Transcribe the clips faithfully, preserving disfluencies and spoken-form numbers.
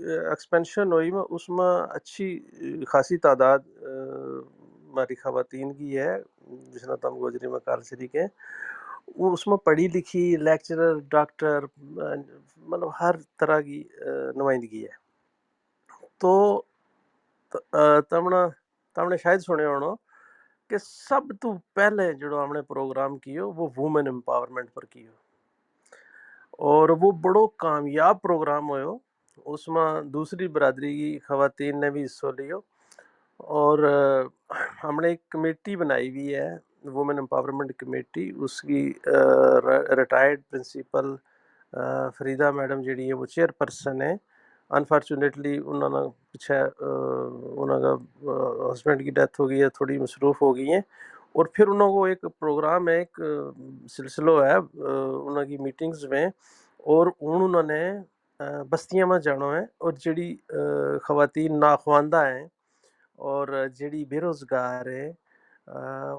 ایکسپینشن ہوئی، اس ما اچھی خاصی تعداد ماری خواتین کی ہے، جس نا تم گوجری ما کال سری کے، اس ما پڑھی لکھی، لیکچرر، ڈاکٹر، مطلب ہر طرح کی نمائندگی ہے۔ تو تمنا تم نے شاید سنیو ہونو کہ سب تو پہلے جیڑو ہم نے پروگرام کیو وہ وومن امپاورمنٹ پر کیو، اور وہ بڑو کامیاب پروگرام ہویو۔ اس ما دوسری برادری کی خواتین نے بھی حصو لیو، اور ہم نے ایک کمیٹی بنائی ہوئی ہے، وومن امپاورمنٹ کمیٹی۔ اس کی ریٹائرڈ پرنسپل فریدہ میڈم جیڑی ہے وہ چیئر پرسن ہے۔ انفارچونیٹلی انہاں نا پچھے انہاں کا ہسبینڈ کی ڈیتھ ہو گئی ہے، تھوڑی مصروف ہو گئی ہیں، اور پھر انہاں کو ایک پروگرام ہے، ایک سلسلو ہے انہاں کی میٹنگز میں، اور ہن انہاں نے بستیاں ما جانو ہے، اور جیڑی خواتین ناخواندہ ہیں اور جیڑی بے روزگار ہے،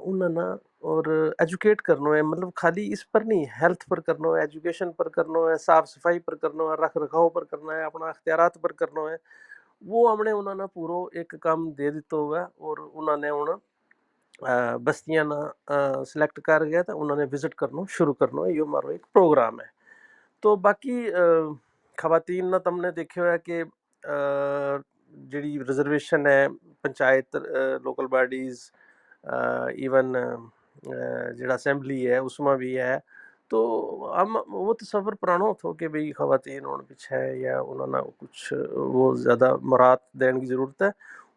انہاں نا اور ایجوکیٹ کرنو ہے۔ مطلب خالی اس پر نہیں، ہیلتھ پر کرنو ہے، ایجوکیشن پر کرنو ہے، صاف صفائی پر کرنو ہے، رکھ رکھاؤ پر کرنا ہے، اپنا اختیارات پر کرنو ہے۔ وہ ہم نے انہاں نا پورو ایک کام دے دیتو ہوا ہے، اور انہاں نے ہن بستیاں نا سلیکٹ کر گیا تو انہاں نے وزٹ کرنو شروع کرنو ہے۔ یہ ہمارو ایک پروگرام ہے۔ تو باقی خواتین نا تم نے دیکھے ہوا ہے کہ جیڑی ریزرویشن ہے، پنچایت، لوکل باڈیز، ایون جیڑا اسمبلی ہے اس ما بھی ہے۔ تو ہم وہ تصور پرانو تھو کہ بھئی خواتین ہون پچھے یا انہاں نا کچھ وہ زیادہ مراعات دین کی ضرورت ہے۔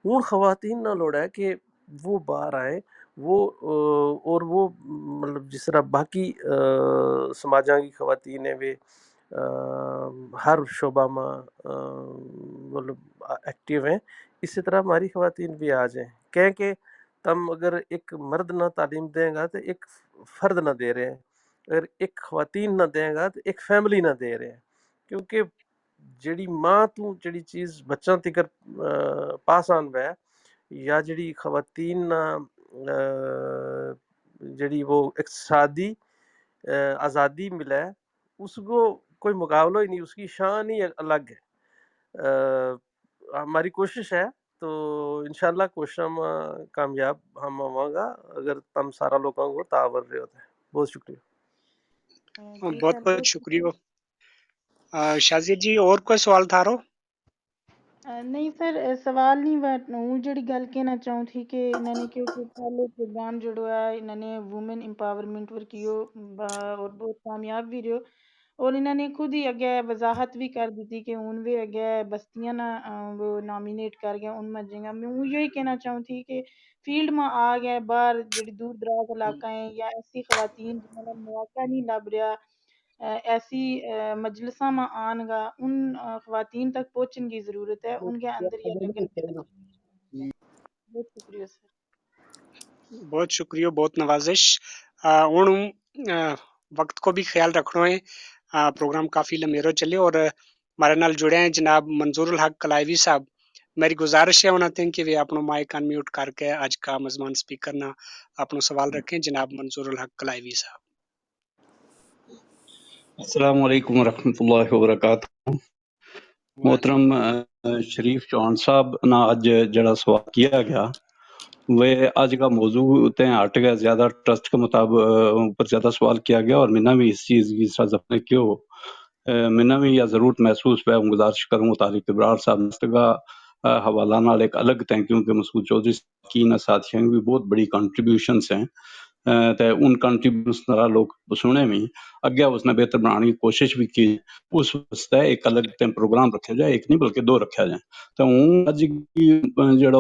ہن خواتین نا لوڑا ہے کہ وہ باہر آئیں، وہ اور وہ مطلب جس طرح باقی سماجاں کی خواتین ہیں وہ ہر شعبہ ما مطلب ایکٹیو ہیں، اسی طرح ہماری خواتین بھی آ جائیں۔ کہیں کہ تم اگر ایک مرد نا تعلیم دیں گا تو ایک فرد نا دے رہے ہیں، اگر ایک خواتین نا دیں گا تو ایک فیملی نا دے رہے ہیں۔ کیونکہ جیڑی ماں تو جیڑی چیز بچاں تکر پاس آن وے، یا جیڑی خواتین نا جیڑی وہ اقتصادی آزادی ملے، اس کو کوئی مقابلو ہی نہیں، اس کی شان ہی الگ ہے۔ ہماری کوشش ہے، تو انشاءاللہ کوششاں ما کامیاب ہم ہواں گا، اگر تم سارا لوکاں کو تعاون رہیو تھے۔ بہت شکریہ۔ بہت بہت شکریہ۔ شازیہ جی، اور کوئی سوال تھارو؟ نہیں سر، سوال نہیں، ہوں جڑی گل کہنا چاہوں تھی کہ انہوں نے کہیو کہ پہلو پروگرام جڑو ہے انہوں نے وومن امپاورمنٹ پر کیو، اور بہت کامیاب بھی رہیو۔ اور انہوں نے خود ہی اگے وضاحت بھی کر دیتی کہ ہن ویہ اگے بستیاں نا وہ نامینیٹ کر گیا، ان ما جنگا میں ہوں یہی کہنا چاہوں تھی کہ فیلڈ ما آ گیا، باہر جڑی دور دراز علاقہ ہیں یا ایسی خواتین جنہاں نا مواقع نہیں لب رہیا، ایسی مجلساں ما آن گا، ان خواتین تک پہنچن کی ضرورت ہے، ان کے اندر یہ لگن۔ بہت شکریہ سر۔ بہت شکریہ، بہت نوازش۔ ہن وقت کو بھی خیال رکھنو ہے۔ پروگرام کافی لمیرو چلے اور ہمارے نال جڑے ہیں جناب منظور الحق کلائیوی صاحب۔ میری گزارش ہے انہوں نے کہ وہ اپنو مائک انمیوٹ کر کے اج کا مزمان سپیکر نا اپنو سوال رکھیں۔ جناب منظور الحق کلائیوی صاحب۔ السلام علیکم ورحمۃ اللہ وبرکاتہ۔ محترم شریف چوہان صاحب نا اج جڑا سوال کیا گیا، وہ اج کا موضوع تے ہٹ گیا، زیادہ ٹرسٹ کے مطابق پر زیادہ سوال کیا گیا، اور منا بھی اس چیز کی سزا نے کیو منا بھی یا ضرورت محسوس ہوئے۔ ہوں گزارش کروں طارق ابرار صاحب کا حوالہ نال ایک الگ تھینک یو کہ مسعود چوہدری کی نا ساتھیاں کی بھی بہت بڑی کنٹریبیوشنز ہیں۔ تے ان کنٹریبیوشنز نال لوگ سنے میں اگے اس نے بہتر بنانے کی کوشش بھی کی۔ اس واسطے ایک الگ تے پروگرام رکھا جائے، ایک نہیں بلکہ دو رکھا جائے۔ تو ہوں اج کی جڑا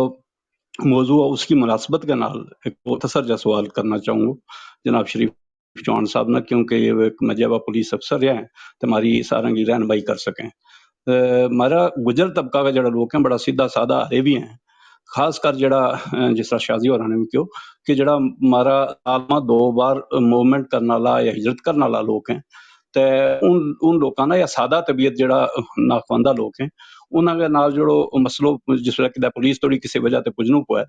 موضوع ہے اس کی مناسبت کے نال ایک مختصر جا سوال کرنا چاہوں گا جناب شریف چوہان صاحب نا، کیونکہ یہ ایک مجیبہ پولیس افسر ہیں تو ہماری سارا کی رہنمائی کر سکیں۔ مارا گجر طبقہ کا جڑا لوگ ہیں بڑا سیدھا سادہ ہرے بھی ہیں، خاص کر جڑا جس طرح شازی ہوراں نے بھی کہیو کہ جڑا مارا عالمہ دو بار موومنٹ کرنا لا یا ہجرت کرنا لا لوگ ہیں، تے ان ان لوکاں نا یا سادہ طبیعت جڑا ناخواندہ لوگ ہیں، انہاں کے نال جڑو مسئلو جس ویلے کدے پولیس توڑی کسی وجہ تے پجنو پوے،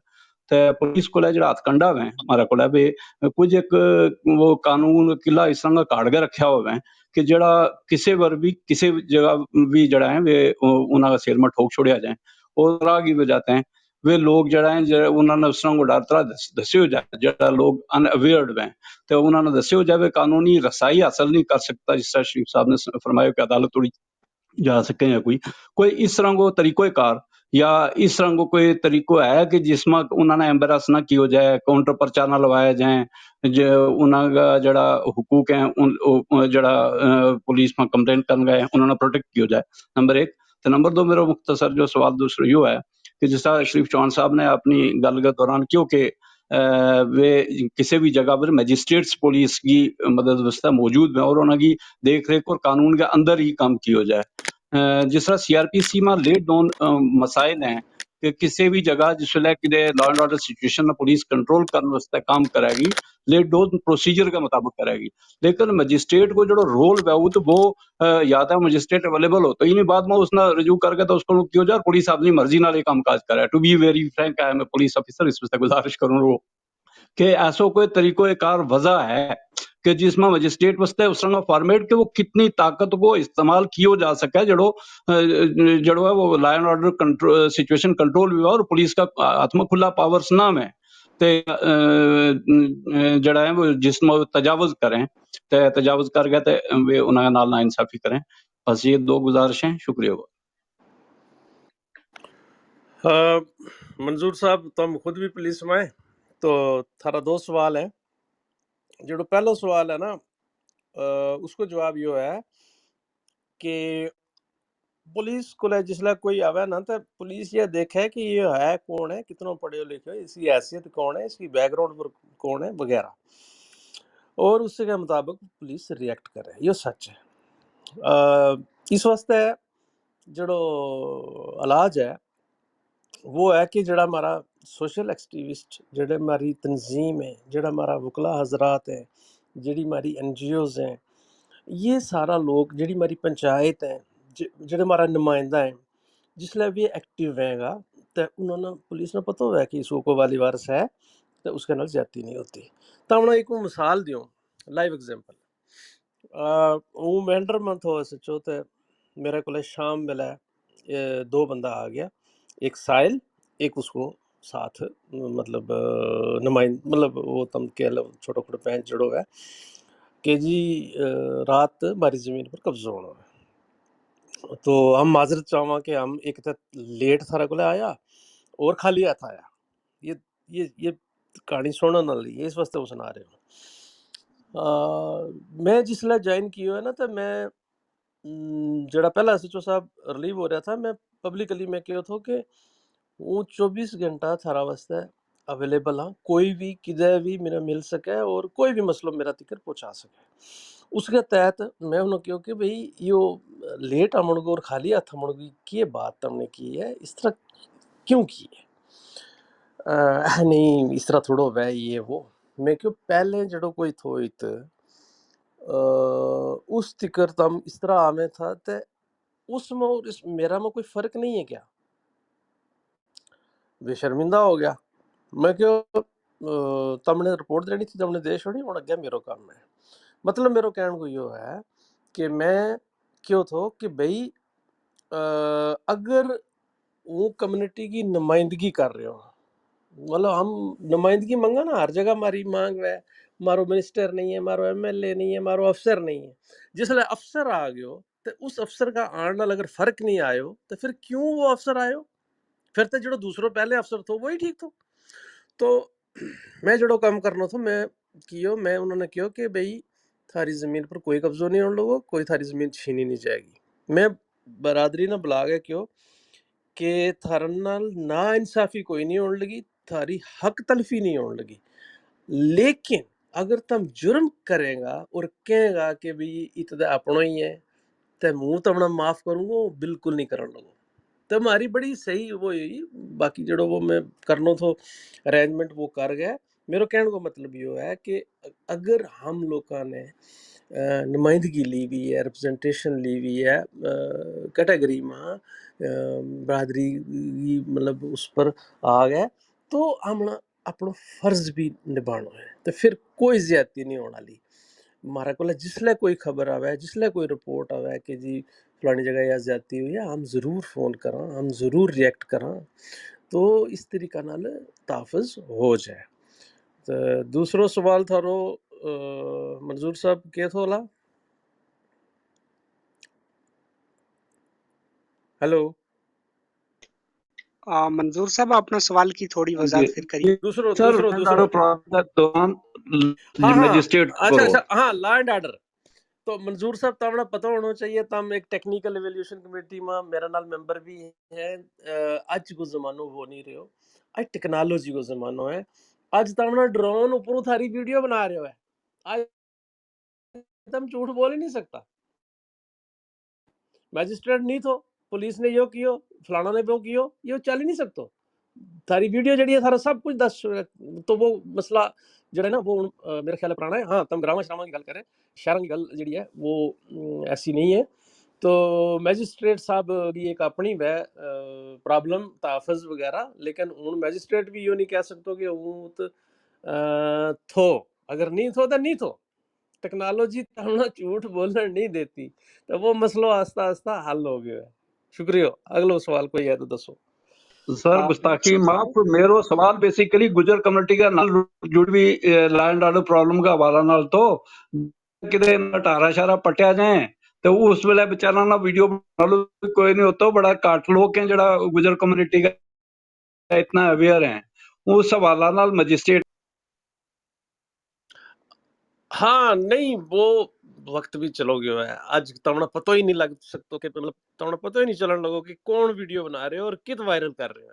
تے پولیس کولے جڑا ہتھ کنڈا ہوے، مارا کولے بھی کچھ ایک وہ قانون قلعہ اس طرح کا کاڑ کے رکھیا ہوے کہ جڑا کسے ور بھی کسے جگہ بھی جڑا ہے وہ انہاں کا سر ما ٹھوک چھوڑیا جائیں، اور راہ کی وجہ تے وہ لوگ جڑا ہے انہاں نے اس طرح کو ڈر طرح دسے ہو جائے، جڑا لوگ ان اویئرڈ ہیں تو انہاں نے دسے ہو جائے وہ قانونی رسائی حاصل نہیں کر سکتا، جس طرح شریف صاحب نے فرمایا کہ عدالت توڑی جا سکے یا کوئی کوئی اس طرح کو طریقہ کار یا اس طرح کو کوئی طریقہ ہے کہ جس ما انہاں نے ایمبیرس نہ کیو جائے، کاؤنٹر پرچار نہ لوایا جائیں، جو انہاں کا جڑا حقوق ہیں، جڑا پولیس ما کمپلینٹ کرن گئے انہاں نے پروٹیکٹ کیو جائے۔ نمبر ایک۔ تو نمبر دو میرا مختصر جو سوال دوسرو یوہ ہے کہ جس طرح شریف چوہان صاحب نے اپنی گل کے دوران کیوں کہ وہ کسے بھی جگہ پر مجسٹریٹس پولیس کی مدد واسطے موجود ہیں اور انہاں کی دیکھ ریکھ اور قانون کے اندر ہی کام کیو جائے۔ جس طرح سی آر پی سی ما لیٹ ڈاؤن مسائل ہیں کہ کسے بھی جگہ جس ویلے کدے لا اینڈ آرڈر سچویشن پولیس کنٹرول کرنے واسطے کام کرے گی، لیٹ ڈاؤن پروسیجر کے مطابق کرے گی، لیکن مجسٹریٹ کو جڑو رول ہے وہ تو وہ یا تو مجسٹریٹ اویلیبل ہو تو انہیں بعد ما اس نا رجوع کر کے تو اس کو کیو جائے، پولیس اپنی مرضی نال یہ کام کاج کرے۔ ٹو بی ویری فرینک آئی ایم اے پولیس آفیسر، اس واسطے گزارش کروں رہو کہ ایسو کوئی طریقو کار وضع ہے کہ جس ما مجسٹریٹ واسطے اس طرح کا فارمیٹ کہ وہ کتنی طاقت کو استعمال کیو جا سکے جڑو جڑو ہے وہ لا اینڈ آرڈر سچویشن کنٹرول بھی ہوا اور پولیس کا ہاتھ ما کھلا پاورز نہ میں تے جڑا ہے وہ جس ما تجاوز کریں تے تجاوز کر گیا تے وہ انہاں کے نال نا انصافی کریں۔ بس یہ دو گزارش ہیں، شکریہ ہوا۔ منظور صاحب، تم خود بھی پولیس ما ہے تو تھارا دو سوال ہے۔ جیڑو پہلو سوال ہے نا، اس کو جواب یوہ ہے کہ پولیس کولے جس لے کوئی آوے نا تے پولیس یہ دیکھے کہ یہ ہے کون ہے، کتنو پڑھیو لکھیو، اس کی حیثیت کون ہے، اس کی بیک گراؤنڈ پر کون ہے وغیرہ، اور اس کے مطابق پولیس ری ایکٹ کرے۔ یہ سچ ہے۔ اس واسطے جیڑو علاج ہے وہ ہے کہ جیڑا ہمارا سوشل ایکٹیوسٹ، جیڑے ہماری تنظیم ہیں، جیڑا ہمارا وکلا حضرات ہیں، جیڑی ہماری این جی اوز ہیں، یہ سارا لوگ، جیڑی ہماری پنچایت ہیں، جیڑے ہمارا نمائندہ ہیں، جس لے بھی ایکٹیو ہیں گا، تے انہوں نے پولیس نا پتو ہویا کہ اس کو کوئی والی وارث ہے، تے اس کے نال زیادتی نہیں ہوتی۔ تاں ہن ایک مثال دیوں، لائیو ایگزامپل۔ ہوں مہنڈر ما تھو ایس ایچ او تے میرے کولے شام ویلے دو بندہ آ گیا، ایک سائل، ایک اس کو ساتھ، مطلب نمائند مطلب وہ تم کہہ لو چھوٹو کھڑو پینچ جڑو ہے کہ جی رات ماری زمین پر قبضو ہونو ہے۔ تو ہم معذرت چاہواں کہ ہم ایک تے لیٹ تھارا کولے آیا اور خالی ہتھ آیا۔ یہ یہ یہ کہانی سننا نال ہی اس واسطے وہ سنا رہے ہوں۔ میں جس لے جوائن کیو ہے نا تو میں جیڑا پہلا ایس ایچ او صاحب ریلیو ہو رہیا تھا، میں پبلکلی میں کہیو تھو کہ وہ چوبیس گھنٹہ تھارا واسطے اویلیبل ہاں، کوئی بھی کدے بھی میرا مل سکے اور کوئی بھی مسئلو میرا تکر پہنچا سکے۔ اس کے تحت میں انہوں کہیو کہ بھئی یو لیٹ آمن گو اور خالی ہاتھ آمن گو کی بات تم نے کی ہے، اس طرح کیوں کی ہے؟ نہیں اس طرح تھوڑو ہووے یہ وہ۔ میں کہیو پہلے جیڑو کوئی تھو ات اس تکر تم اس طرح آویں تھا تے اس ما اور اس میرا ما کوئی فرق نہیں ہے کیا؟ وہ شرمندہ ہو گیا۔ میں کہیو تم نے رپورٹ دینی تھی، تم نے دے چھوڑی، ہن اگے میرو کم ہے۔ مطلب میرو کہن کو یوہ ہے کہ میں کہیو تھو کہ بھئی اگر وہ کمیونٹی کی نمائندگی کر رہے ہو، مطلب ہم نمائندگی منگا نا، ہر جگہ ماری مانگ وے، مارو منسٹر نہیں ہے، مارو ایم ایل اے نہیں ہے، مارو افسر نہیں ہے۔ جس لے افسر آ گیو تے اس افسر کا آن نال اگر فرق نہیں آیو تے فر کیوں وہ افسر آیو؟ فر تے جیڑو دوسرو پہلے افسر تھو وہی ٹھیک تھو۔ تو میں جیڑو کم کرنو تھو میں کیو، میں انہوں نے کیو کہ بھئی تھاری زمین پر کوئی قبضو نہیں ہون لگو، کوئی تھاری زمین چھینی نہیں جائے گی۔ میں برادری نا بلا کے کیو کہ تھارن نال نا انصافی کوئی نہیں ہون لگی، تھاری حق تلفی نہیں ہون لگی۔ لیکن اگر تم جرم کریں گا اور کہیں گا کہ بھئی ات تے اپنو ہی ہے تے موں تمنا معاف کروں گا، بالکل نہیں کرن لگو۔ تے ماری بڑی صحیح وہ ہی، باقی جیڑو وہ میں کرنو تھو ارینجمنٹ وہ کر گیا۔ میرو کہن کو مطلب یوہ ہے کہ اگر ہم لوکاں نے نمائندگی لی وی ہے، ریپرزنٹیشن لی وی ہے کیٹیگری ما، برادری مطلب اس پر آ گیا، تو ہم اپنو فرض بھی نبھانو ہے، تو فر کوئی زیادتی نہیں ہونا لی۔ مارا کول جس لے کوئی خبر آوے، جس لے کوئی رپورٹ آوے کہ جی فلانی جگہ یا زیادتی ہوئی ہے، ہم ضرور فون کراں، ہم ضرور ریئیکٹ کراں۔ تو اس طریقہ نال تحفظ ہو جائے۔ تو دوسرو سوال تھارو، منظور صاحب، کے تھو لا؟ ہیلو؟ منظور صاحب، اپنا سوال کی تھوڑی وضاحت پھر کریے۔ دوسرو، دوسرو، دوسرو۔ ہاں، لا اینڈ آرڈر۔ تو منظور صاحب، تمنا پتہ ہونو چاہیے، تم ایک ٹیکنیکل ایویلیوشن کمیٹی ما میرا نال ممبر بھی ہیں۔ اج کو زمانو وہ نہیں رہیو، اج ٹیکنالوجی کو زمانو ہے۔ اج تمنا ڈرون اوپروں تھاری ویڈیو بنا رہیو ہے۔ اج تم جھوٹ بول ہی نہیں سکتا۔ میجسٹریٹ نہیں تھو، پولیس نے یوہ کیو، فلانا نے وہ کیو، یوہ چل ہی نہیں سکتو۔ تھاری ویڈیو جیڑی ہے، تھارا سب کچھ دس۔ تو وہ مسئلہ جیڑا ہے نا، وہ میرا خیال ہے پرانا ہے۔ ہاں، تم گراما شراما کی گل کرے، شہراں کی گل جیڑی ہے وہ ایسی نہیں ہے۔ تو میجسٹریٹ صاحب بھی ایک اپنی وے پرابلم تحفظ وغیرہ، لیکن ہن میجسٹریٹ بھی یوہ نہیں کہہ سکتو کہ ہوں تھو، اگر نہیں تھو تو نہیں تھو۔ ٹیکنالوجی تمنا جھوٹ بولن نہیں دیتی۔ تو وہ مسئلو آہستہ آہستہ حل ہو گیو ہے۔ شکریہ۔ اگلو سوال کوئی ہے تو دسو۔ سر، گستاخی معاف، میرو سوال بیسیکلی گجر کمیونٹی کا نال جڑ بھی لینڈ آرڈر پرابلم کا حوالہ نال تو کدے اٹھارہ شارہ پٹیا جائیں تو اس ویلے بیچارہ نا ویڈیو بنا لو، کوئی نہیں ہوتا، بڑا کاٹ لوگ ہیں جڑا گجر کمیونٹی کا اتنا اویئر ہیں، اس حوالہ نال مجسٹریٹ۔ ہاں، نہیں، وہ وقت بھی چلو گیو ہے۔ اج تمنا پتو ہی نہیں لگ سکتو کہ مطلب تمنا پتو ہی نہیں چلن لگو کہ کون ویڈیو بنا رہے ہو اور کت وائرل کر رہے ہو۔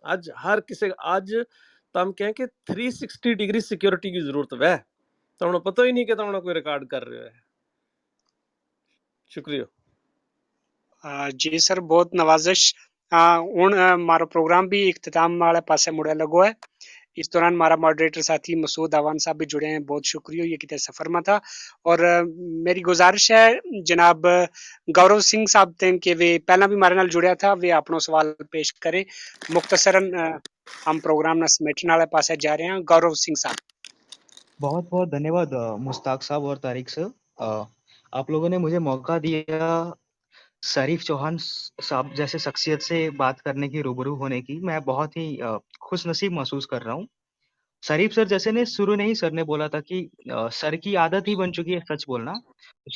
اج ہر کسے، اج تم کہیں کہ تھری سکسٹی ڈگری سیکیورٹی کی ضرورت ہے۔ تمنا پتو ہی نہیں کہ تمنا کوئی ریکارڈ کر رہے ہو۔ شکریہ۔ جی سر، بہت نوازش۔ ہن مارو پروگرام بھی اختتام والے پاسے مڑے لگو ہے۔ اس دوران مارا ماڈریٹر ساتھی مسعود اعوان صاحب بھی جڑے ہیں، بہت شکریہ، یہ کتنے سفر ما تھا۔ اور میری گزارش ہے جناب گورو سنگھ صاحب تین کہ ویہ پہلا بھی مارے نال جڑیا تھا، ویہ اپنو سوال پیش کرے۔ مختصرا ہم پروگرام نا سمیٹن والے پاسے جا رہے ہیں۔ گورو سنگھ صاحب۔ بہت بہت دھنیواد مشتاق صاحب اور طارق صاحب۔ آپ لوگوں نے مجھے موقع دیا شریف چوہان صاحب جیسے شخصیت سے بات کرنے کی، روبرو ہونے کی۔ میں بہت ہی خوش نصیب محسوس کر رہا ہوں۔ شریف سر جیسے نے شروع نہیں، سر نے بولا تھا کہ سر کی عادت ہی بن چکی ہے سچ بولنا۔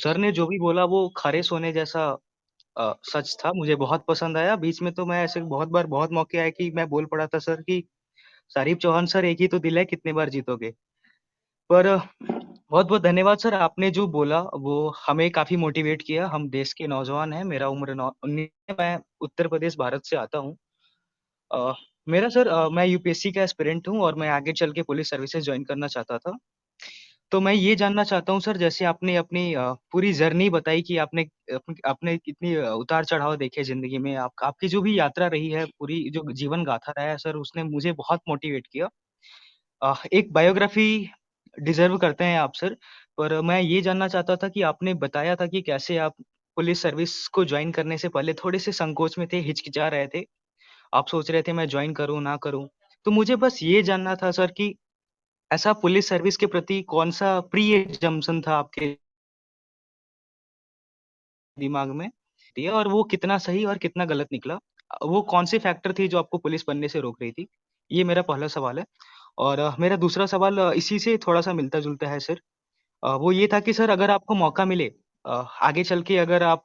سر نے جو بھی بولا وہ کھارے سونے جیسا سچ تھا، مجھے بہت پسند آیا۔ بیچ میں تو میں ایسے بہت بار، بہت موقع آئے کہ میں بول پڑا تھا سر کہ شریف چوہان سر ایک ہی تو دل ہے، کتنے بار جیتو گے؟ پر بہت بہت دھنیواد سر، آپ نے جو بولا وہ ہمیں کافی موٹیویٹ کیا۔ ہم دیش کے نوجوان ہیں، میرا عمر انیس ہے، میں اتر پردیش بھارت سے آتا ہوں۔ میرا سر، میں یو پی ایس سی کا ایسپیرنٹ ہوں اور میں آگے چل کے پولیس سروسز جوائن کرنا چاہتا تھا۔ تو میں یہ جاننا چاہتا ہوں سر، جیسے آپ نے اپنی پوری جرنی بتائی کہ آپ نے آپ نے کتنی اتار چڑھاؤ دیکھے زندگی میں، آپ کی جو بھی یاترا رہی ہے، پوری جو جیون گاتھا رہا ہے سر، اس نے مجھے بہت موٹیویٹ کیا۔ ایک بایوگرافی ڈیزرو کرتے ہیں آپ سر، پر میں یہ جاننا چاہتا تھا کہ آپ نے بتایا تھا کہ کیسے آپ پولیس سروس کو جوائن کرنے سے پہلے تھوڑے سے سنکوچ میں تھے، ہچکچا رہے تھے، آپ سوچ رہے تھے میں جوائن کروں نہ کروں۔ تو مجھے بس یہ جاننا تھا سر کہ ایسا پولیس سروس کے پرتی کون سا پری ایجمپشن تھا آپ کے دماغ میں دیا اور وہ کتنا صحیح اور کتنا غلط نکلا؟ وہ کون سی فیکٹر تھی جو آپ کو پولیس بننے سے روک رہی تھی؟ یہ میرا پہلا سوال ہے۔ اور میرا دوسرا سوال اسی سے تھوڑا سا ملتا جلتا ہے سر۔ وہ یہ تھا کہ سر اگر آپ کو موقع ملے آگے چل کے، اگر آپ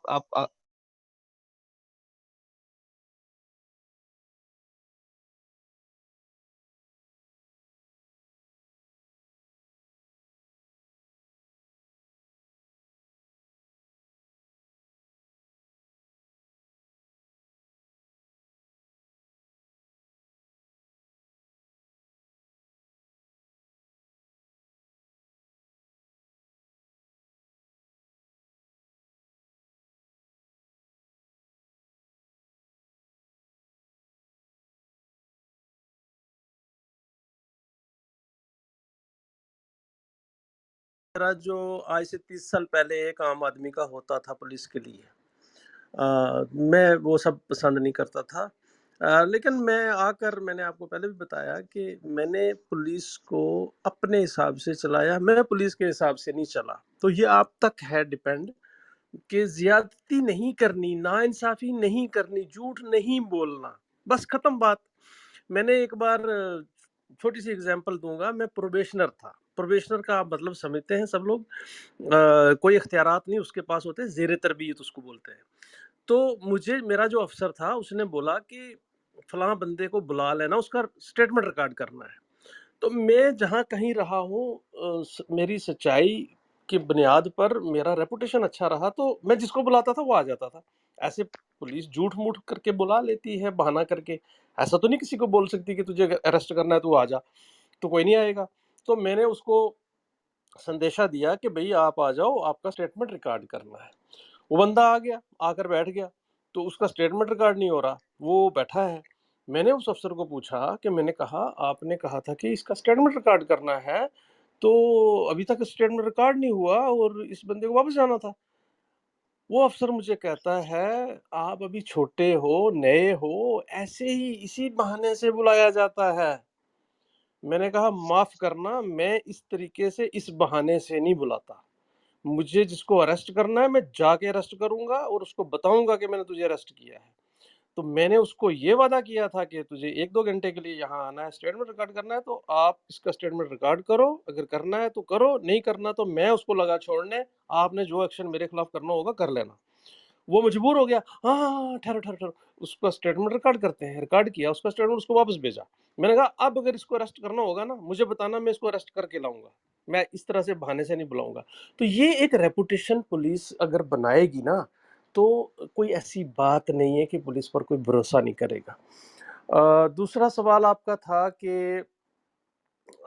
میرا جو آج سے تیس سال پہلے ایک عام آدمی کا ہوتا تھا پولیس کے لیے، میں وہ سب پسند نہیں کرتا تھا۔ لیکن میں آ کر، میں نے آپ کو پہلے بھی بتایا کہ میں نے پولیس کو اپنے حساب سے چلایا، میں پولیس کے حساب سے نہیں چلا۔ تو یہ آپ تک ہے ڈیپینڈ کہ زیادتی نہیں کرنی، ناانصافی نہیں کرنی، جھوٹ نہیں بولنا، بس ختم بات۔ میں نے ایک بار چھوٹی سی ایگزامپل دوں گا۔ میں پروبیشنر تھا، پروبیشنر کا آپ مطلب سمجھتے ہیں سب لوگ، کوئی اختیارات نہیں اس کے پاس ہوتے، زیر تربیت اس کو بولتے ہیں۔ تو مجھے میرا جو افسر تھا اس نے بولا کہ فلاں بندے کو بلا لینا، اس کا اسٹیٹمنٹ ریکارڈ کرنا ہے۔ تو میں جہاں کہیں رہا ہوں، میری سچائی کی بنیاد پر میرا ریپوٹیشن اچھا رہا، تو میں جس کو بلاتا تھا وہ آ جاتا تھا۔ ایسے پولیس جھوٹ موٹ کر کے بلا لیتی ہے، بہانہ کر کے۔ ایسا تو نہیں کسی کو بول سکتی کہ تجھے اریسٹ کرنا ہے تو آ جا، تو کوئی نہیں آئے گا۔ تو میں نے اس کو سندیشہ دیا کہ بھئی آپ آ جاؤ، آپ کا اسٹیٹمنٹ ریکارڈ کرنا ہے۔ وہ بندہ آ گیا، آ کر بیٹھ گیا، تو اس کا اسٹیٹمنٹ ریکارڈ نہیں ہو رہا، وہ بیٹھا ہے۔ میں نے اس افسر کو پوچھا کہ میں نے کہا، آپ نے کہا تھا کہ اس کا اسٹیٹمنٹ ریکارڈ کرنا ہے، تو ابھی تک اسٹیٹمنٹ ریکارڈ نہیں ہوا اور اس بندے کو واپس جانا تھا۔ وہ افسر مجھے کہتا ہے، آپ ابھی چھوٹے ہو، نئے ہو، ایسے ہی اسی بہانے سے بلایا جاتا ہے۔ میں نے کہا، معاف کرنا، میں اس طریقے سے، اس بہانے سے نہیں بلاتا۔ مجھے جس کو اریسٹ کرنا ہے میں جا کے اریسٹ کروں گا اور اس کو بتاؤں گا کہ میں نے تجھے اریسٹ کیا ہے۔ تو میں نے اس کو یہ وعدہ کیا تھا کہ تجھے ایک دو گھنٹے کے لیے یہاں آنا ہے، اسٹیٹمنٹ ریکارڈ کرنا ہے، تو آپ اس کا اسٹیٹمنٹ ریکارڈ کرو، اگر کرنا ہے تو کرو، نہیں کرنا تو میں اس کو لگا چھوڑنے، آپ نے جو ایکشن میرے خلاف کرنا ہوگا کر لینا۔ وہ مجبور ہو گیا، ہاں ہاں ہاں، ٹھہرو ٹھہرو ٹھہرو، اس کا اسٹیٹمنٹ ریکارڈ کرتے ہیں۔ ریکارڈ کیا، اس کا اسٹیٹمنٹ اس کو واپس بھیجا۔ میں نے کہا، اب اگر اس کو اریسٹ کرنا ہوگا نا، مجھے بتانا، میں اس کو اریسٹ کر کے لاؤں گا، میں اس طرح سے بہانے سے نہیں بلاؤں گا۔ تو یہ ایک ریپوٹیشن پولیس اگر بنائے گی نا، تو کوئی ایسی بات نہیں ہے کہ پولیس پر کوئی بھروسہ نہیں کرے گا۔ دوسرا سوال آپ کا تھا کہ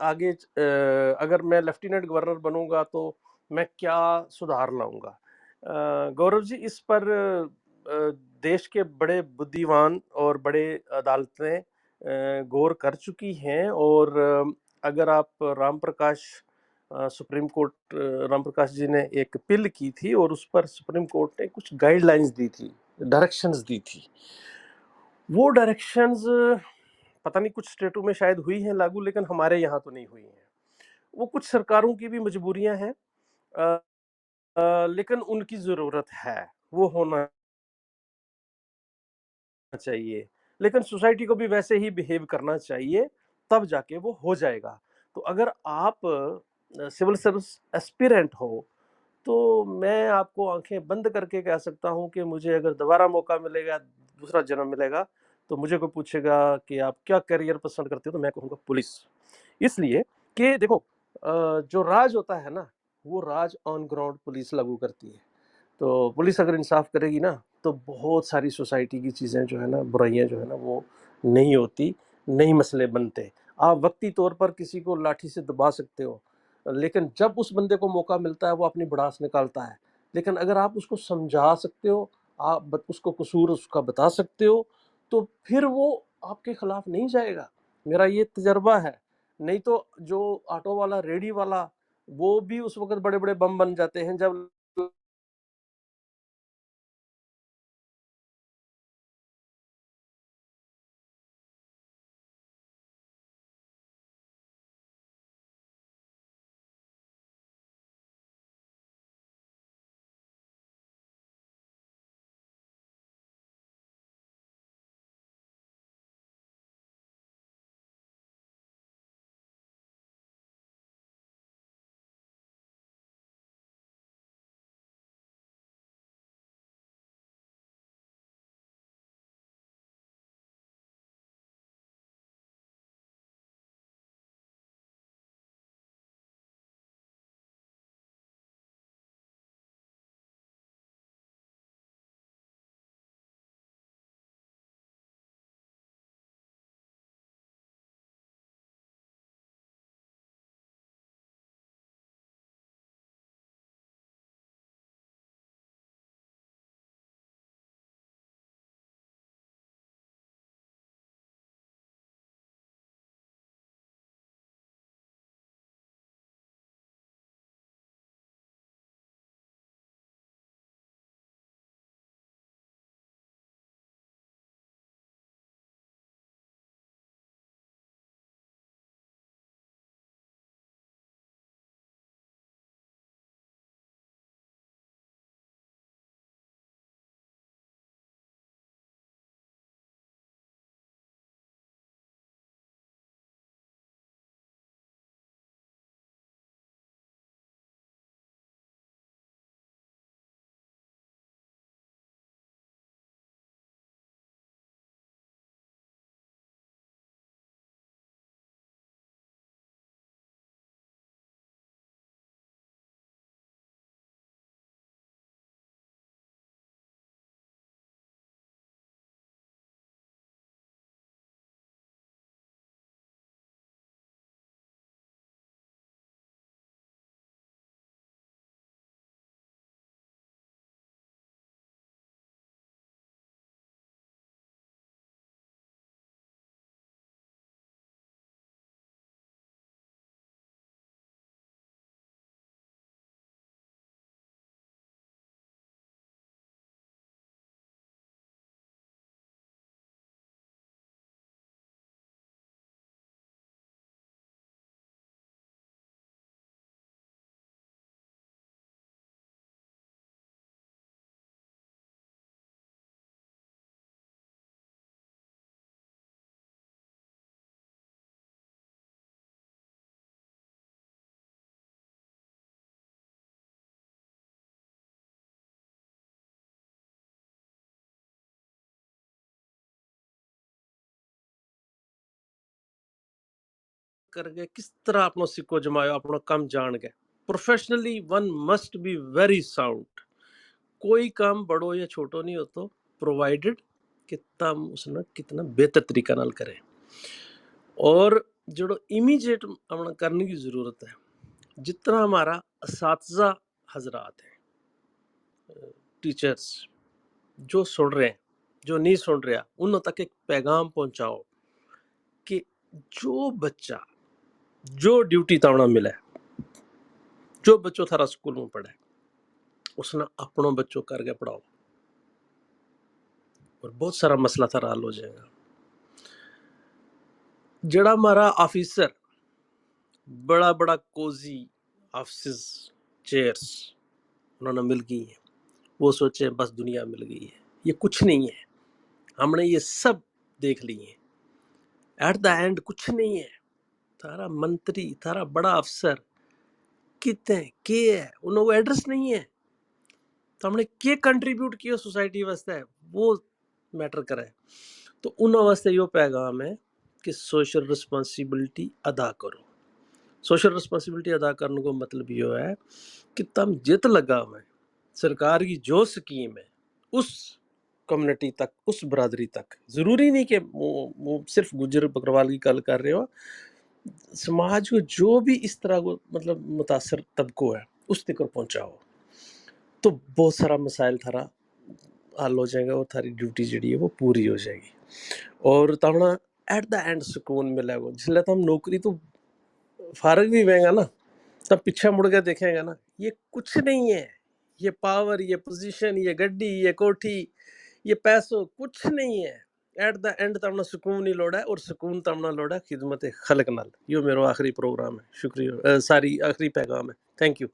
آگے اگر میں لیفٹیننٹ گورنر بنوں گا تو میں کیا سدھار لاؤں گا؟ گورو جی، اس پر دیش کے بڑے بدھیوان اور بڑے عدالتیں غور کر چکی ہیں، اور اگر آپ رام پرکاش سپریم کورٹ، رام پرکاش جی نے ایک پل کی تھی اور اس پر سپریم کورٹ نے کچھ گائیڈ لائنز دی تھی، ڈائریکشنز دی تھی۔ وہ ڈائریکشنز پتہ نہیں کچھ اسٹیٹوں میں شاید ہوئی ہیں لاگو، لیکن ہمارے یہاں تو نہیں ہوئی ہیں۔ وہ کچھ سرکاروں کی بھی مجبوریاں ہیں، لیکن ان کی ضرورت ہے، وہ ہونا چاہیے۔ لیکن سوسائٹی کو بھی ویسے ہی بہیو کرنا چاہیے، تب جا کے وہ ہو جائے گا۔ تو اگر آپ سول سروس ایسپیرنٹ ہو تو میں آپ کو آنکھیں بند کر کے کہہ سکتا ہوں کہ مجھے اگر دوبارہ موقع ملے گا، دوسرا جنم ملے گا، تو مجھے کوئی پوچھے گا کہ آپ کیا کیریئر پسند کرتے ہو، تو میں کہوں گا پولیس۔ اس لیے کہ دیکھو، جو راج ہوتا ہے نا، وہ راج آن گراؤنڈ پولیس لاگو کرتی ہے۔ تو پولیس اگر انصاف کرے گی نا، تو بہت ساری سوسائٹی کی چیزیں جو ہے نا، برائیاں جو ہے نا، وہ نہیں ہوتی، نہیں مسئلے بنتے۔ آپ وقتی طور پر کسی کو لاٹھی سے دبا سکتے ہو، لیکن جب اس بندے کو موقع ملتا ہے، وہ اپنی بڑاس نکالتا ہے۔ لیکن اگر آپ اس کو سمجھا سکتے ہو، آپ اس کو قصور اس کا بتا سکتے ہو، تو پھر وہ آپ کے خلاف نہیں جائے گا۔ میرا یہ تجربہ ہے۔ نہیں تو جو آٹو والا، ریڑھی والا، وہ بھی اس وقت بڑے بڑے بم بن جاتے ہیں جب کر کے کس طرح اپنو سکو جمایو، اپنو کم جان کے۔ پروفیشنلی ون مسٹ بی ویری ساؤنڈ۔ کوئی کام بڑو یا چھوٹو نہیں ہوتو، پرووائیڈڈ کہ تم اس نا کتنا بہتر طریقہ نال کریں۔ اور جڑو امیجیٹ اپنا کرنے کی ضرورت ہے، جتنا ہمارا اساتذہ حضرات ہیں، ٹیچرز، جو سن رہے ہیں، جو نہیں سن رہا، انہوں تک ایک پیغام پہنچاؤ کہ جو بچہ، جو ڈیوٹی تاونا ملے، جو بچو تھارا سکول میں پڑھے، اس نے اپنو بچو کر کے پڑھاؤ، اور بہت سارا مسئلہ تھارا حل ہو جائے گا۔ جڑا ہمارا آفیسر، بڑا بڑا کوزی آفسز، چیئرز انہوں نے مل گئی ہیں، وہ سوچے بس دنیا مل گئی ہے، یہ کچھ نہیں ہے، ہم نے یہ سب دیکھ لی ہیں۔ ایٹ دا اینڈ کچھ نہیں ہے۔ تھارا منتری، تھارا بڑا افسر کتنے کے ہے، انہوں وہ ایڈریس نہیں ہے۔ تو ہم نے کے کنٹریبیوٹ کیا سوسائٹی واسطے، وہ میٹر کرے۔ تو انہوں واسطے یوہ پیغام ہے کہ سوشل رسپانسیبلٹی ادا کرو۔ سوشل رسپانسیبلٹی ادا کرنے کو مطلب یوہ ہے کہ تم جت لگا ہوئے، سرکار کی جو سکیم ہے، اس کمیونٹی تک، اس برادری تک، ضروری نہیں کہ وہ صرف گجر بکروال کی گل کر رہے ہو، سماج کو جو بھی اس طرح کو مطلب متاثر طبقو ہے، اس تک پہنچاؤ۔ تو بہت سارا مسائل تھارا حل ہو جائے گا اور تھاری ڈیوٹی جڑی ہے وہ پوری ہو جائے گی۔ اور تمنا ایٹ دا اینڈ سکون ملے گا۔ جس لے تم نوکری تو فارغ بھی ہوئے گا نا، تب پچھے مڑ کے دیکھیں گا نا، یہ کچھ نہیں ہے۔ یہ پاور، یہ پوزیشن، یہ گڈی، یہ کوٹھی، یہ پیسو کچھ نہیں ہے۔ ایٹ دا اینڈ تمنا سکون نہیں لوڑا ہے، اور سکون تمنا لوڑا ہے خدمت خلق نال۔ یوہ میرو آخری پروگرام ہے، شکریہ، ساری آخری پیغام ہے۔ تھینک یو۔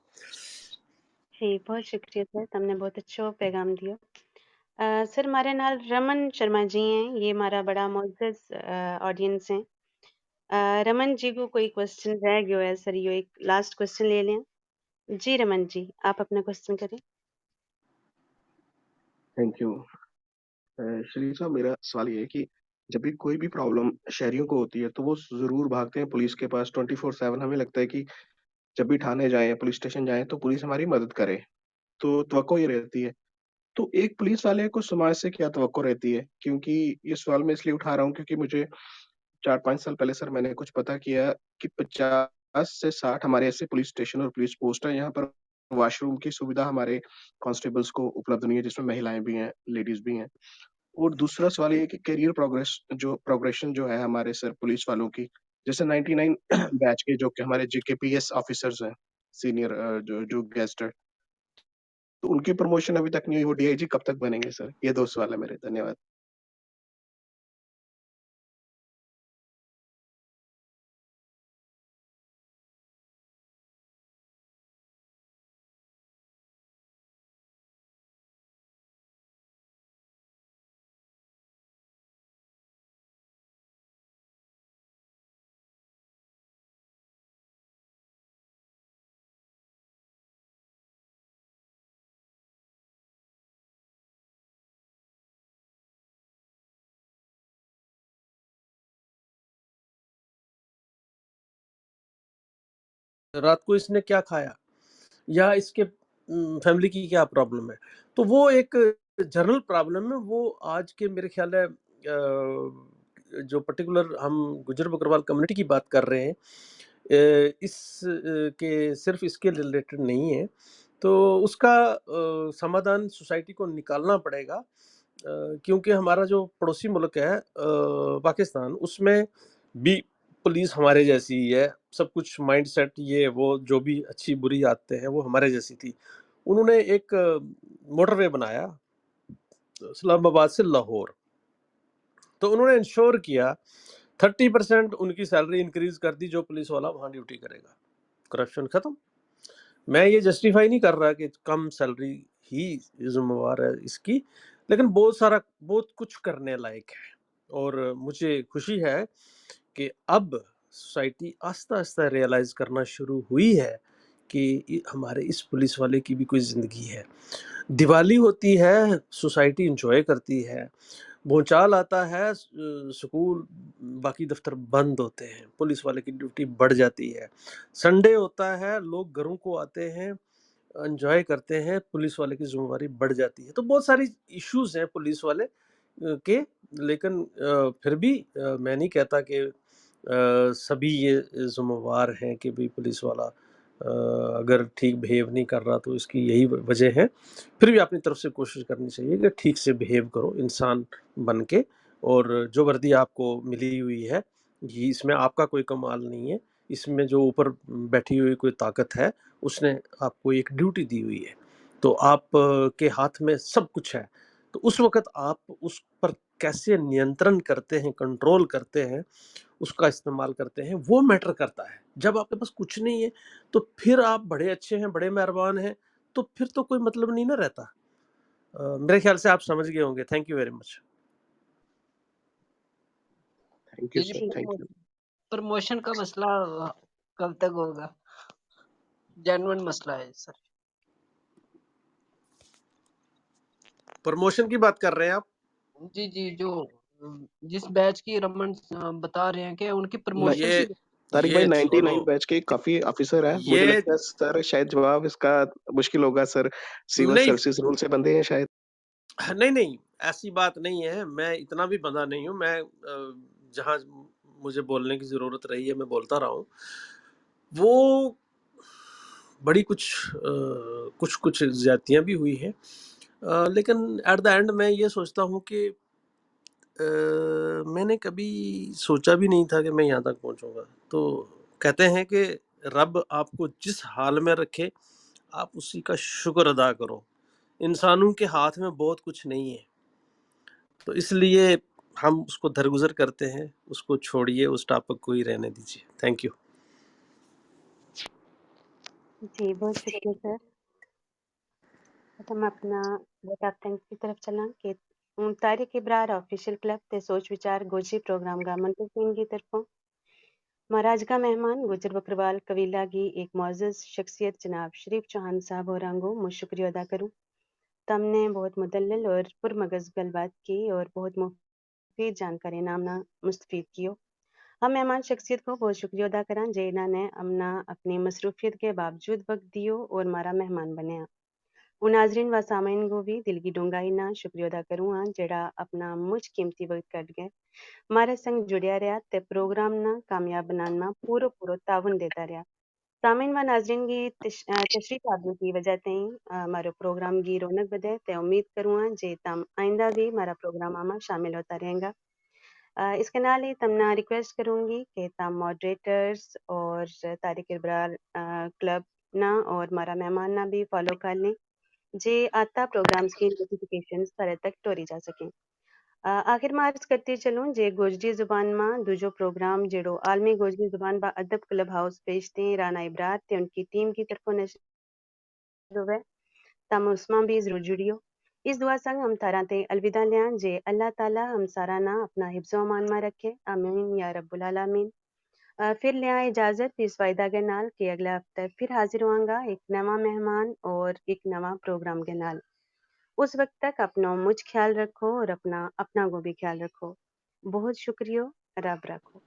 جی، بہت شکریہ سر، تم نے بہت اچھو پیغام دیو۔ سر، ہمارے نال رمن شرما جی ہیں، یہ ہمارا بڑا معزز آڈینس ہیں۔ رمن جی کو کوئی کوشچن رہ گیو ہے سر، یوہ ایک لاسٹ کوشچن لے لیں۔ جی رمن جی، آپ اپنا کوشچن کریں۔ تھینک یو۔ شریف صاحب، میرا سوال یہ ہے کہ جب بھی کوئی بھی پرابلم شہریوں کو ہوتی ہے تو وہ ضرور بھاگتے ہیں پولیس کے پاس ٹوئنٹی فور سیون۔ ہمیں لگتا ہے کہ جب بھی تھانے جائیں، پولیس اسٹیشن جائیں تو پولیس ہماری مدد کرے، تو توقع یہ رہتی ہے۔ تو ایک پولیس والے کو سماج سے کیا توقع رہتی ہے؟ کیونکہ یہ سوال میں اس لیے اٹھا رہا ہوں کیونکہ مجھے چار پانچ سال پہلے سر، میں نے کچھ پتا کیا کہ پچاس سے ساٹھ ہمارے ایسے پولیس اسٹیشن اور پولیس پوسٹ ہیں، یہاں پر واش روم کی سویدھا ہمارے کانسٹیبلز کو اپلبدھ نہیں ہے، جس میں مہیلائیں بھی ہیں، لیڈیز بھی ہیں۔ اور دوسرا سوال یہ کہ کیریئر پروگریس، جو پروگریشن جو ہے ہمارے سر پولیس والوں کی، جیسے نائنٹی نائن بیچ کے جو کہ ہمارے جے کے پی ایس آفیسرز ہیں، سینئر جو جو گیسٹڈ، تو ان کی پروموشن ابھی تک نہیں ہوئی، وہ ڈی آئی جی کب تک بنیں گے سر؟ یہ دو سوال ہے میرے، دھنیہ واد۔ رات کو اس نے کیا کھایا، یا اس کے فیملی کی کیا پرابلم ہے۔ تو وہ ایک جنرل پرابلم ہے، وہ آج کے میرے خیال ہے جو پرٹیکولر ہم گجر بکروال کمیونٹی کی بات کر رہے ہیں، اس کے صرف اس کے ریلیٹڈ نہیں ہے۔ تو اس کا سمادھان سوسائٹی کو نکالنا پڑے گا، کیونکہ ہمارا جو پڑوسی ملک ہے پاکستان، اس میں بھی پولیس ہمارے جیسی ہی ہے، سب کچھ مائنڈ سیٹ، یہ وہ جو بھی اچھی بری عادتیں ہیں وہ ہمارے جیسی تھی۔ انہوں نے ایک موٹر وے بنایا اسلام آباد سے لاہور، تو انہوں نے انشور کیا، تھرٹی پرسینٹ ان کی سیلری انکریز کر دی جو پولیس والا وہاں ڈیوٹی کرے گا۔ کرپشن ختم۔ میں یہ جسٹیفائی نہیں کر رہا کہ کم سیلری ہی ذمہ وار ہے اس کی، لیکن بہت سارا، بہت کچھ کرنے لائق ہے۔ اور مجھے خوشی ہے کہ اب سوسائٹی آہستہ آہستہ ریئلائز کرنا شروع ہوئی ہے کہ ہمارے اس پولیس والے کی بھی کوئی زندگی ہے۔ دیوالی ہوتی ہے، سوسائٹی انجوائے کرتی ہے، بھونچال آتا ہے، سکول باقی دفتر بند ہوتے ہیں، پولیس والے کی ڈیوٹی بڑھ جاتی ہے۔ سنڈے ہوتا ہے، لوگ گھروں کو آتے ہیں، انجوائے کرتے ہیں، پولیس والے کی ذمہ واری بڑھ جاتی ہے۔ تو بہت ساری ایشوز ہیں پولیس والے کے، لیکن پھر بھی میں نہیں کہتا کہ سبھی یہ ذمہ وار ہیں کہ بھئی پولیس والا اگر ٹھیک بہیو نہیں کر رہا تو اس کی یہی وجہ ہے۔ پھر بھی اپنی طرف سے کوشش کرنی چاہیے کہ ٹھیک سے بہیو کرو انسان بن کے، اور جو وردی آپ کو ملی ہوئی ہے، یہ اس میں آپ کا کوئی کمال نہیں ہے، اس میں جو اوپر بیٹھی ہوئی کوئی طاقت ہے، اس نے آپ کو ایک ڈیوٹی دی ہوئی ہے، تو آپ کے ہاتھ میں سب کچھ ہے۔ تو اس وقت آپ اس پر کیسے نینترن کرتے ہیں، کنٹرول کرتے ہیں، اس کا استعمال کرتے ہیں، وہ میٹر کرتا ہے۔ جب آپ کے پاس کچھ نہیں ہے تو پھر آپ بڑے اچھے ہیں، بڑے مہربان ہیں، تو پھر تو کوئی مطلب نہیں نہ رہتا۔ میرے خیال سے آپ سمجھ گئے ہوں گے۔ تھینک یو ویری مچ۔ تھینک یو سر، تھینک یو۔ پروموشن کا مسئلہ کب تک ہوگا؟ جینوئن مسئلہ ہے سر۔ پروموشن کی بات کر رہے ہیں آپ؟ جی جی، جو جس بیچ کی رمن بتا رہے ہیں کہ ان کی پروموشن، طارق بھائی، نائنٹی نائن بیچ کے کافی آفیسر ہے، مجھے لگتا ہے سر شاید جواب اس کا مشکل ہوگا سر، سول سروسز رول سے بندے ہیں شاید۔ نہیں نہیں، ایسی بات نہیں ہے، میں اتنا بھی بندہ نہیں ہوں۔ میں جہاں مجھے بولنے کی ضرورت رہی ہے میں بولتا رہا ہوں۔ وہ بڑی کچھ کچھ کچھ زیادتیاں بھی ہوئی ہیں، لیکن ایٹ دا اینڈ میں یہ سوچتا ہوں کہ میں نے کبھی سوچا بھی نہیں تھا کہ میں یہاں تک پہنچوں گا۔ تو کہتے ہیں کہ رب آپ کو جس حال میں رکھے، آپ اسی کا شکر ادا کرو۔ انسانوں کے ہاتھ میں بہت کچھ نہیں ہے، تو اس لیے ہم اس کو درگزر کرتے ہیں، اس کو چھوڑیے، اس ٹاپک کو ہی رہنے دیجیے۔ تھینک یو۔ جی بہت شکریہ سر۔ ہم اپنا بہت آپ تھینکس کی طرف چلاں کہ طارق ابرار آفیشل کلب تے سوچ وچار گوجری پروگرام گامن پر سین کی طرفوں مہاراج کا مہمان گوجر بکروال قبیلہ کی ایک معزز شخصیت جناب شریف چوہان صاحب ہو رنگو مو شکریہ ادا کروں۔ تم نے بہت مدلل اور پر مغز گل بات کی اور بہت مفید جانکاری نام نا مستفید کیو۔ ہم مہمان شخصیت کو بہت شکریہ ادا کراں جے انہاں نے ہم نا اپنی مصروفیت کے باوجود وقت دیو اور مارا مہمان بنیا۔ ان ناظرین و سامعین کو بھی دل کی ڈونگائی نا شکریہ ادا کروں ہاں جیڑا اپنا مچ قیمتی وقت کٹ گئے مارے سنگ جڑیا رہیا تے پروگرام نا کامیاب بنان ما پورو پورو تعاون دیتا رہیا۔ سامعین و ناظرین کی تشریف آبیوں کی وجہ تیں مارو پروگرام کی رونق بدے تے امید کروں ہاں جے تم آئندہ بھی مارا پروگرام آما شامل ہوتا رہیں گا۔ اس کے نال ہی تم نا ریکویسٹ کروں گی کہ تم ماڈریٹرز اور طارق ابرار کلب نا اور مارا مہمان نا بھی فالو کر لیں جے آتا پروگرامز کی نوٹیفیکیشنز تھارے تک ٹوری جا سکیں۔ آخر ما عرض کرتی چلوں جے گوجری زبان ما دوجو پروگرام جیڑو عالمی گوجری زبان با ادب کلب ہاؤس پیش تیں رانا ابرار تے ان کی ٹیم کی طرفوں نشر ہوئے۔ تم اس ما بھی ضرور جڑیو۔ اس دعا سنگ ہم تھاراں تے الوداع لیاں جے اللہ تعالی ہم سارا نا اپنا حفظ و امان ما رکھے، آمین یا رب العالمین۔ پھر لیاں اجازت اس وعدہ کے نال کہ اگلا ہفتہ پھر حاضر ہواں گا ایک نواں مہمان اور ایک نواں پروگرام کے نال۔ اس وقت تک اپنو مچ خیال رکھو اور اپنا اپنا کو بھی خیال رکھو۔ بہت شکریہ۔ رب رکھو۔